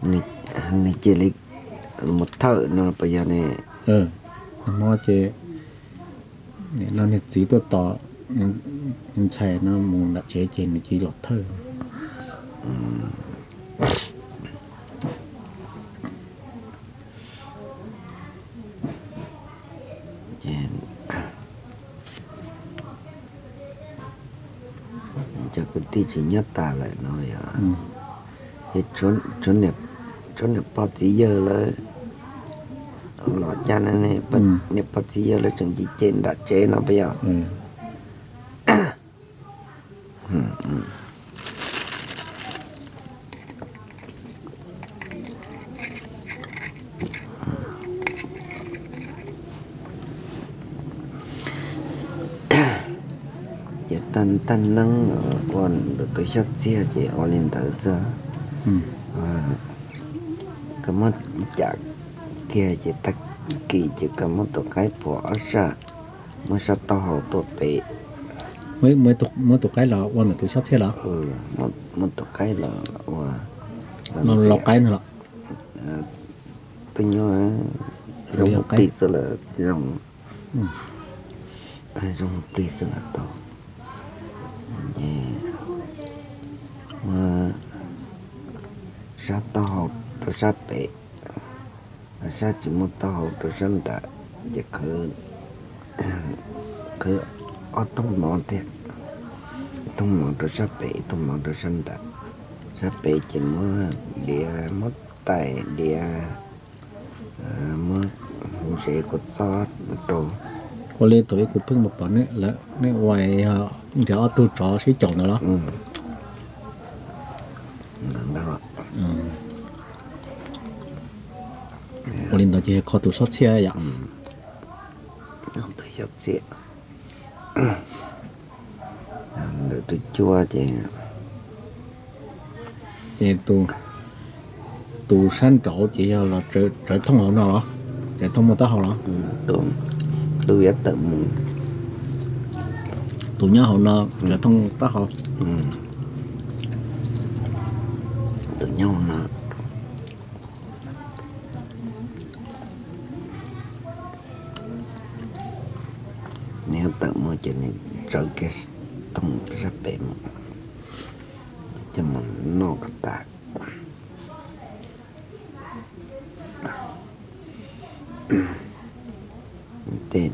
Nws cia li mus thawj no puas yog ne? Nag hmo ces niam no niag txiv tuaj tos ntxhais no mus nram tsev ces nws cia li los thawj. Cov kwv tij tsis nyob tas lawm no yog, es tshuav niam pog txiv yawg lawv los cas ne, niam pog txiv yawg lawv tseem cem cem nram tsev no puas yog? Ces tag neeb ua ntawm tus xyab txiag ces ua li ntawd xwb. Koj muab cam kiag ces tag kis ces koj muab tus qaib puag ob sab, muab sab taub hau tuaj pem. Muab tus qaib los ua ntawm tus xyab txiag los? Muab tus qaib los ua, los qaib no los? Twb nyob zoo plig xwb lawm, zoo plig xwb lawm tau. Ces muab sab taub hau rau sab pem, sab tsis muaj taub hau rau sab nram, ces khwv ob thooj mov thiab, ib thooj mov rau sab pem, ib thooj mov rau sab nram. Sab pem ces muab diav, muab tais diav, muab ntsev kua txob rau. Ua li thaum ub kuv pheej mus pom nej ua nrhiav ob tug tsov sib caum ntawd los? Ua li ntawd ces kho tus xyab txiag yom? Tus xyab txiag. Ntawm tus cua ces, ces tus sab nraud ces yog los tsawv thooj hauv no los? Tsawv thooj muaj taub hau los? Tus yuav tawm mus, tus nyob hauv no tsawv thooj taub hau. Tus nyob hauv no, nws yuav tawm mus ces nws tsawv kiag thooj sab pem mus, coj mus noj kom tas. Tej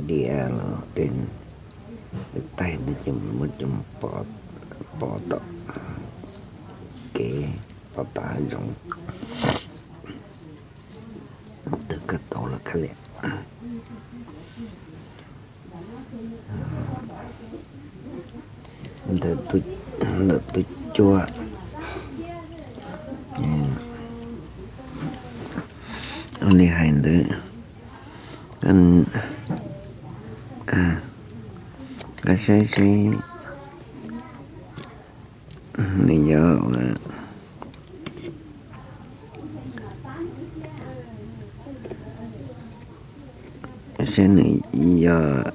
diav los tej taig no ces muab coj mus pov tom kev, pov tom hav zoov, twb kawg tau los kawg li. Ntawm tus cua, ua li hais ntawd, koj saib seb nws yog, saib nws yog,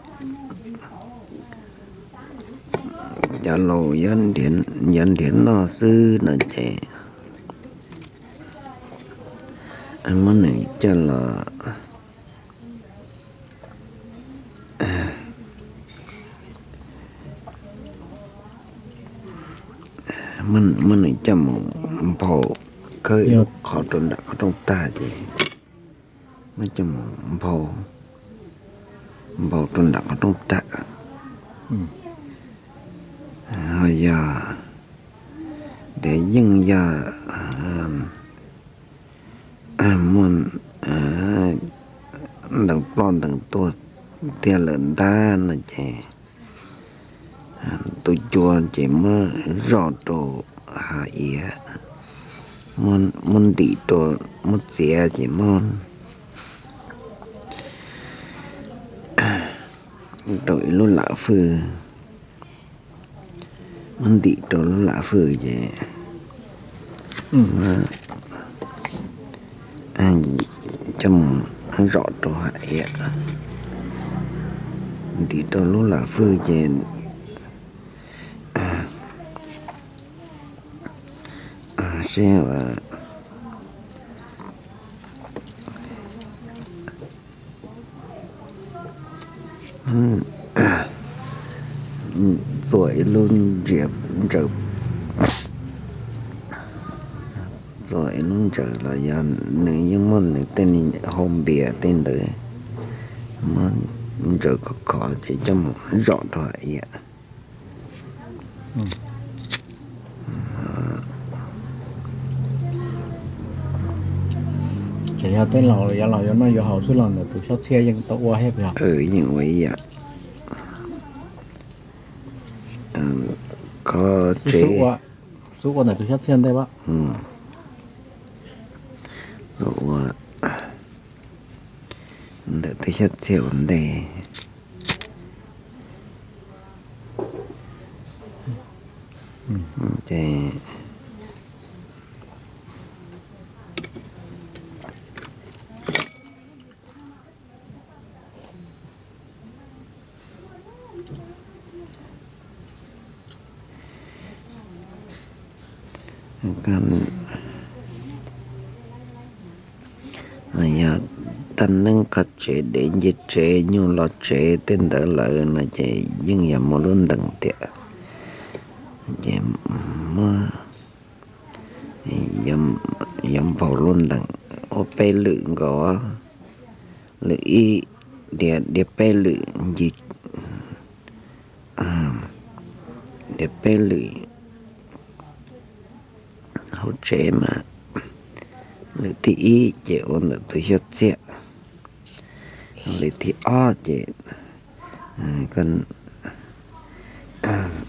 cov laus yuav nrhiav noj xwb no ces muab nws coj los, muab nws coj mus nphau, khawb ib lub qhov rau nram qhov rooj tag ces muab coj mus nphau, nphau rau nram qhov rooj tag. Ho yog tias yeej yog muaj ntees ploj ntees tuag tiag lawm ntag no ces tus cua ces muab zoj rau hav iav, muab ntim rau, muab txiav ces muab rau ib lub lam fwj, muab ntim rau lub lam fwj ces coj mus zom rau hav iav, ntim rau lub lam fwj ces Seb, txuas ib lub ntsia, ntsaws, txuas ib lub ntsaws los yog nws yeej muaj nws tej hau npias tej ntawd, muab ntsaws khov khov ces coj mus zom rau iav. Ces yog tej laus yuav los yuav noj yuav haus xwb los ntawm tus xyob txhiaj yeej tau ua thiab puas yog? Yeej ua ib yam. Kho tsev, xub ua ntawm tus xyob txhiaj ntej pab. Xub ua ntawm tus xyob txhiaj ua ntej. Ces yog tag neej kho tsev, dev nce tsev, nyuj los tsev tej ntawd lawm no ces yeej yog muaj lub ntees tiam. Ces muab, yog npaug lub ntees ua peb lwm nkaus, lwm ib, diav peb lwm ncig, diav peb lwm hauv tsev mas lwm thib ib ces ua ntawm tus xyob txhiaj, lwm thib ob ces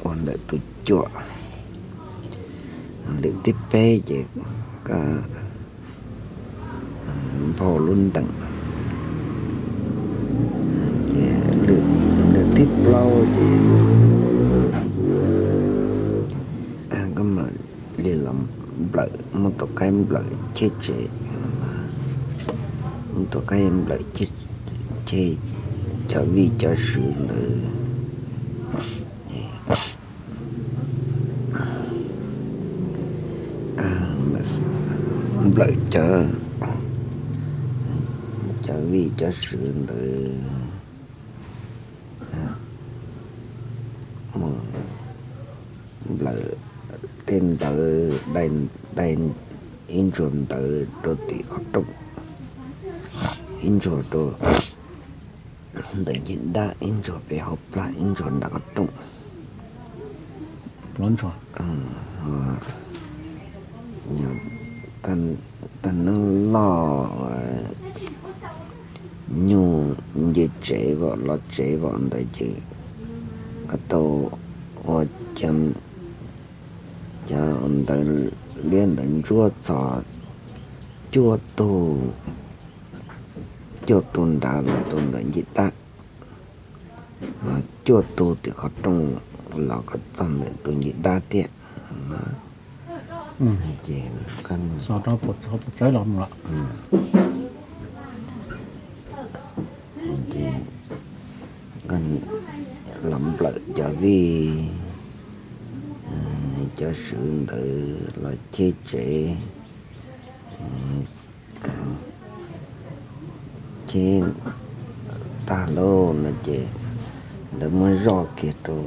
ua ntawm tus cuam, lwm thib peb ces koj npaug lub ntees, ces lwm thib plaub ces koj mam li los nplawm, muab tus qaib nplawm cheb tsev, muab tus qaib nplawm cheb cov vij cov sw ntawd, nplawm cov, cov vij cov sw ntawd, mus nplawm tej ntawd, dai ib ntsuag ntawd rau tim qhov rooj, ib ntsuag rau ntawm ncig dab, ib ntsuag pem hauv plag, ib ntsuag nram qhov rooj. Tag neej loj nyuj nce tsev vom los tsev vom ntawd ces koj tau ua cov ntawd, liab ntawd ntsuab txog cuaj tug, cuaj tug nrad los rau ntawm ncig dab, cuaj tug tim qhov rooj los kom txog ntawm tus ncig dab tiag. Ces koj los nplawm cov vij cov sw ntawd los cheb tsev, cheb tag lauj no ces lawv muab zoj kiag rau,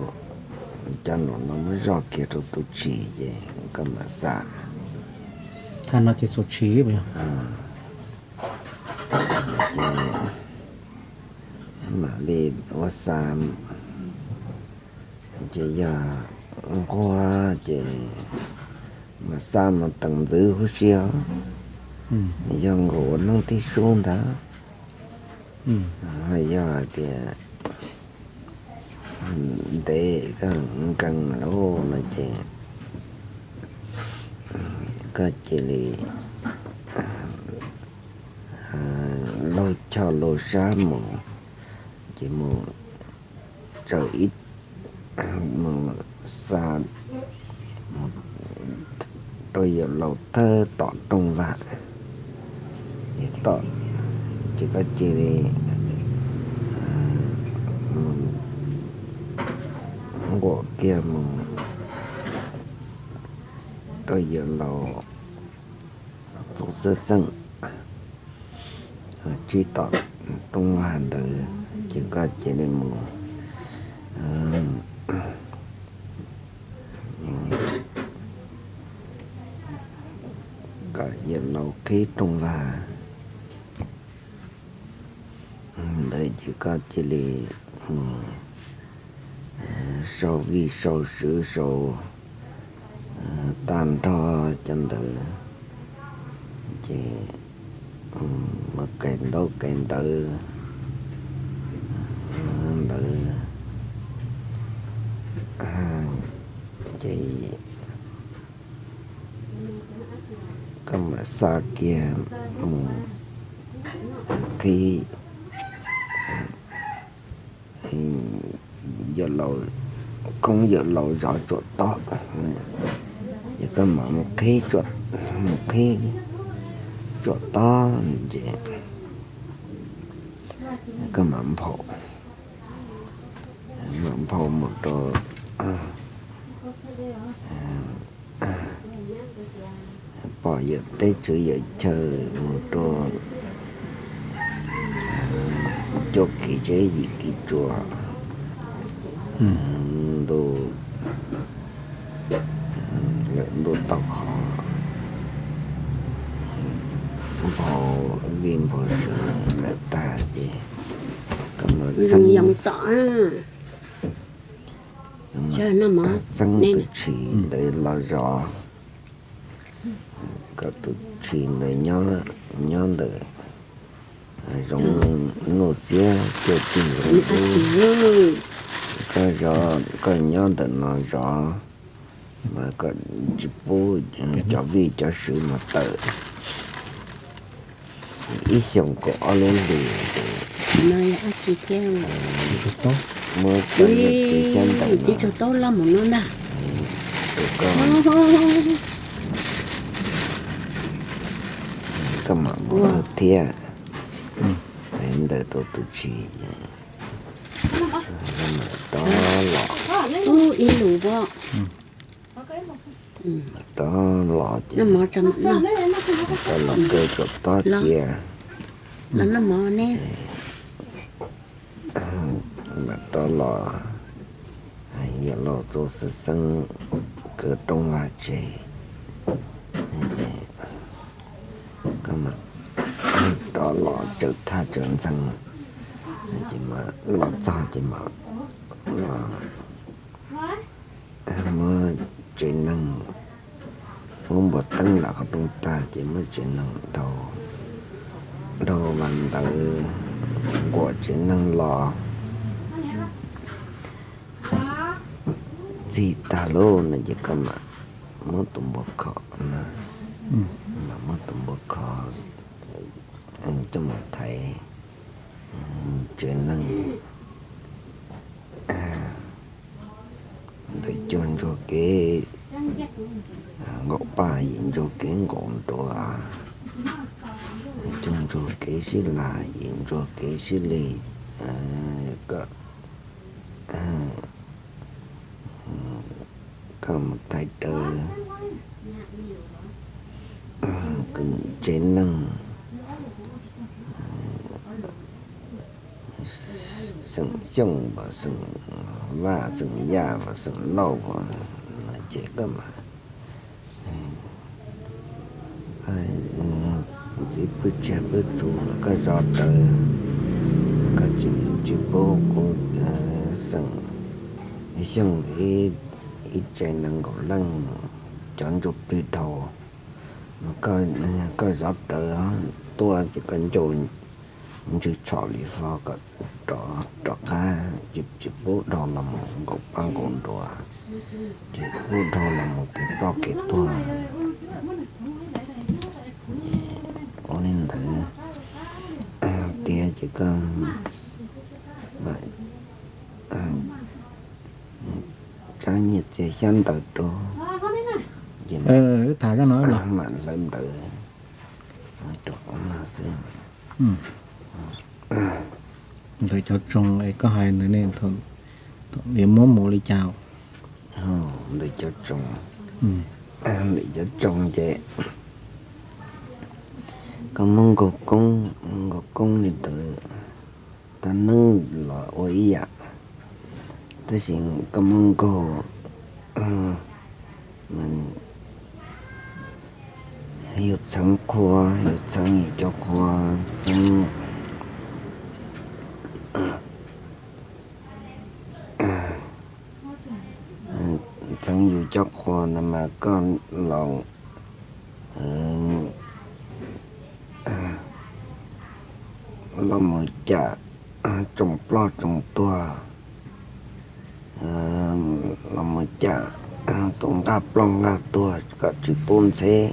cov num no muab zoj kiag rau tus tshis ces koj mam xa. Tag no ces xuas tshis, ces mam li ua xa, ces yog nquag ces mam xa mus teem ntxwv huv si os. Yog nkaus ua neeb tib sub ntag, yog hais tias ntev koj nkees lauj no ces koj cia li laug choj laug sab mus, ces mus tsaws ib, mus xa rau yawm laus thawb tom rooj vag, ces koj cia li mus nquam kiag mus rau yawm laus txoos xwb xeej, tsib tom rooj vag ntawd ces koj cia li mus kom yawm laus qhib rooj vag ntawd ces koj cia li mus sau vij sau sw sau tag nrho cov ntawd ces mus kais ntaub kais ntawv ntawd ces koj mam xa kiag mus qhib yawm laus, koob yawm laus zov tsuam tob, ces koj mam mus qhib, mus qhib tsuam tob ces koj mam nphau, mam nphau mus rau pom yawm teb tswv yawm chaw mus rau cuaj kiv tsev yim kiv tsua ntu, lawm ntuj tau qhov nphau vij nphau sw lawm tag ces koj mus txeeb, txeeb tus tshis ntawd los zov, kom tus tshis ntawd nyob ntawm zoov nuj xiab cuaj tig zoov dub, koj zov, koj nyob ntawm no zov mas kom tsis pub cov vij cov sw mus tawm. Ib xyoos kaum ob lub hlis, muab koj niam txiv xyab ntawv no, koj mam mus thawj thiab, ntawd rau tus tshis, koj mam rov los, rov los ces koj los kaw tsuam tob cia, mam rov los, yawm laus txoos xwb xeeb kaw rooj vag tseg, koj mam rov los tsaws thaj tsaws ntxeeg, ces mam los txog ces mam los muab tsev neeg, muab npua teeb lam qhov rooj tag ces muab tsev neeg dhau, dhau vas ntawd, nquam tsev neeg los txij tag lub no ces koj mam muab tus npua khov, mam muab tus npua khov coj mus thaiv tsev neeg ntawm cuaj ntsuag kev nkaum paj, yim ntsuag kev nkaum nruas, cuaj ntsuag kev sib laj, yim ntsuag kev sib lig, koj, koj mus thaiv raws tsev neeg xeem Xyooj, xeem Vaj, xeem Yaj, xeem Lauj no ces koj mam ntxiv pwj tsiaj pwj txhu, koj zov rawv, koj tsis pub kuv xeem Xyooj ib tsev nees nkaum leej cov ntsuj plig dhau, koj zov rawv tuaj ces koj ncauj ntswg tshom li fo kom rov qab, tsis pub dhau los mus nkaum paj nkaum nruas, tsis pub dhau los mus kev ploj kev tuag. Ua li ntawd tiag ces koj mam tsab nyiaj txiag xyab ntawv rau, ces mam hlawv ntawv rau no xwb. Ntawm cov tsoos es koj hais ntawd ne, thaum yuav muab mus li cas? Ntawm cov tsoos, ntawm cov tsoos ces Koj muab nkaug koob, nkaug koob li ntawd, tag neeb los ua ib yam, tab sis koj muab nkaug yus txheev qhua, yus txheev yus cov qhua, txheev txheev yus cov qhua ntawd mas koj los, los mus cam tsoom ploj tsoom tuag, los mus cam tus nqaj ploj nqaj tuag kom tsis pub ntxheb,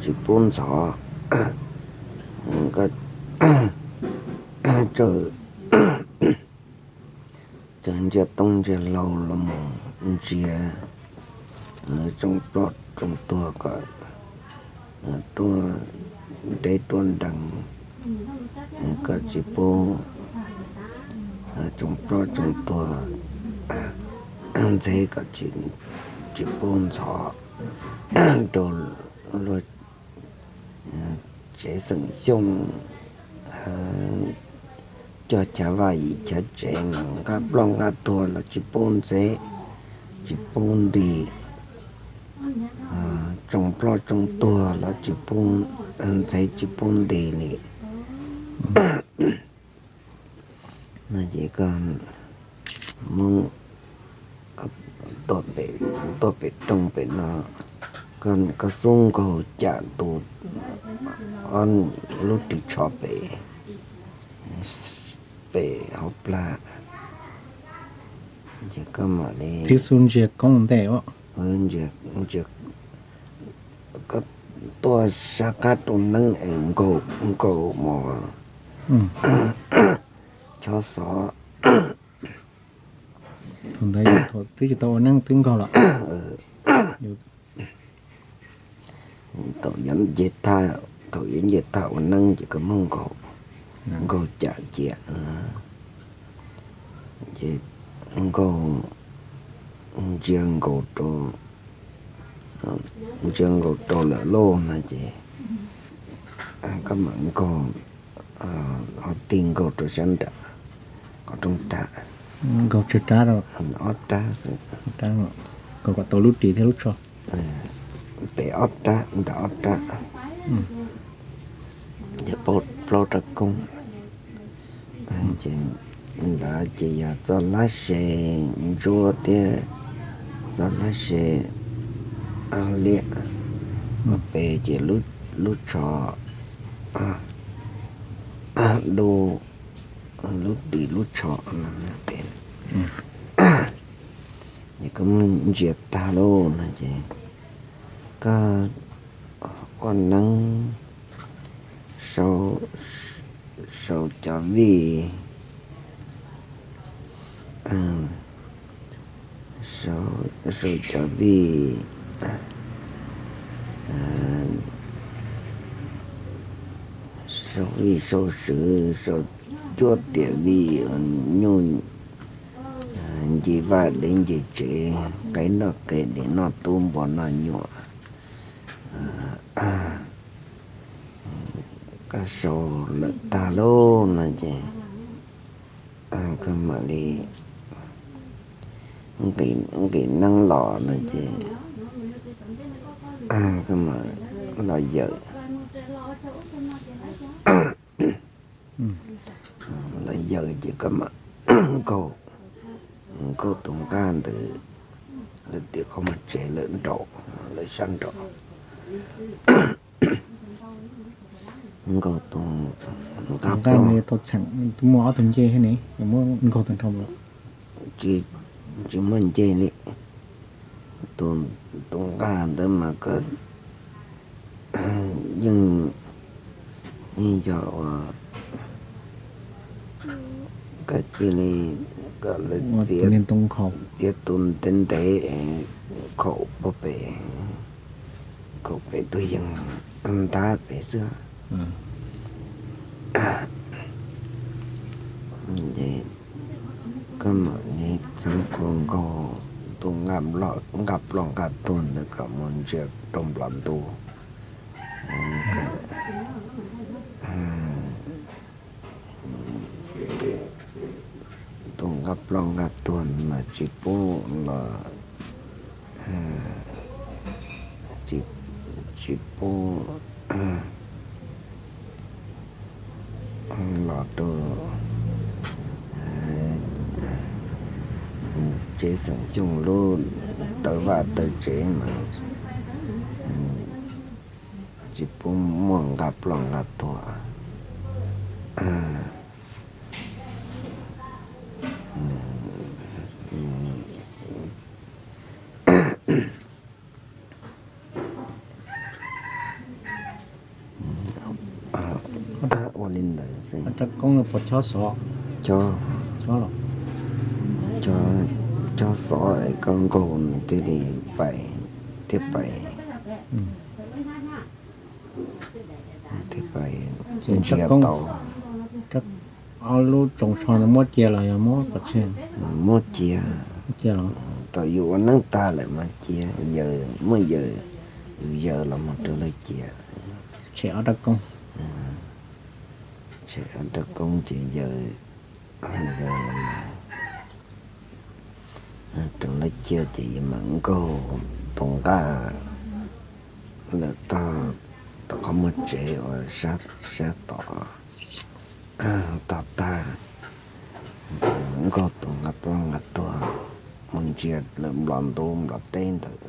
tsis pub ntxhov, kom txawm ntsia toob ntsia hlau los mus ntsia tsoom ploj tsoom tuag kom ruaj deb ruaj nrees, kom tsis pub tsoom ploj tsoom tuag ntxheb, kom tsis pub ntxhov rau luag tsev xeem Xyooj, coj chav vaj yim chav tsev mas nqaj ploj nqaj tuag los tsis pub ntxheb, tsis pub nti, tsoom ploj tsoom tuag los tsis pub ntxheb tsis pub nti li. No ces koj muab tuaj pem rooj pem no, koj xub nkaug cam tus ob lub ris tsho pem, pem hauv plag, ces koj mam li tib xub ntsia koob ntej, koj tuaj sab qab rau neeb es nkaug, nkaug mos chob xov. Thaum ntawd twb tsis tau ua neeb twb nkaug lawm. Thaum yuav nce tag, thaum yuav nce tag ua neeb ces koj muab nkaug, nkaug cam cia, ces nkaug, ntsia nkaus rau, ntsia nkaus rau lawm lauj no ces koj mam nkaug, ho tig nkaug rau sab nram qhov rooj tag, nkaug tsawg rab rau, ob rab, nkaug kom tau lub ris thiab lub tsho, pem ob rab nram ob rab, ces plaub rab koob. Ces nrad ces yog txoj lab se ntsuab thiab txoj lab se liab, pem ces lub tsho dub, lub ris lub tsho pem. Ces koj muab ntsia tag lauj no ces koj ua neeb sau, sau cov vij, sau cov vij, sau vij sau sw, sau cuab tiam vij, nyuj nce vaj dev nce tsev, qe noj qe dev noj tub npua noj nyuam. Koj sau lawm tag lauj no ces koj mam li nqis neeb los no ces koj mam los yawm, los yawm ces koj mam nkaug, nkaug tus nqaj ntawd lawm tim qhov muag tsev lawm nraum, lawm sab nraum. Nkaug tus nqaj, tau txheem muaj ob tug ncej thiab ne, muab nkaug tag nrho los? Tsis muaj ncej li. Tus nqaj ntawd mas koj yeej, yeej yog ua, koj cia li kom lawv txiav tus ntev ntev khaum puag pem, khaum pem tus yees ntab pem xwb. Koj mam li txheev qhua nkaug tus nqaj ploj nqaj tuag ntawd kom mus ntsia rau nplom ntuj. Tus nqa ploj nqa tuag mas tsis pub los, tsis pub los rau tsev xeem Xyooj lub tawv vaj tawv tsev mas tsis pub muaj nqa ploj nqa tuag. Ua li ntawd, rab koob puas chob xov? Chob, chob xov es koj nkaug nws thiaj li pais, thiaj pais, thiaj pais ntsia tau. Ob lub tsoos tsho no muab cia los yog muab pov tseg? Muab cia. Thaum yus ua neeb tag lawm mas cia, yus muab yus, yus yawm los mus rau lawv cia. Tshem ob rab koob, tshem ob rab koob ces yawm, yawm los rau lawv cia ces yus mam nkaug tus nqaj lawm tog, tom qhov muag tsev uas sab tom, tog tag, nkaug tus nqa ploj nqa tuag mus ntsia lawm nplov ntub nplov teb ntawd.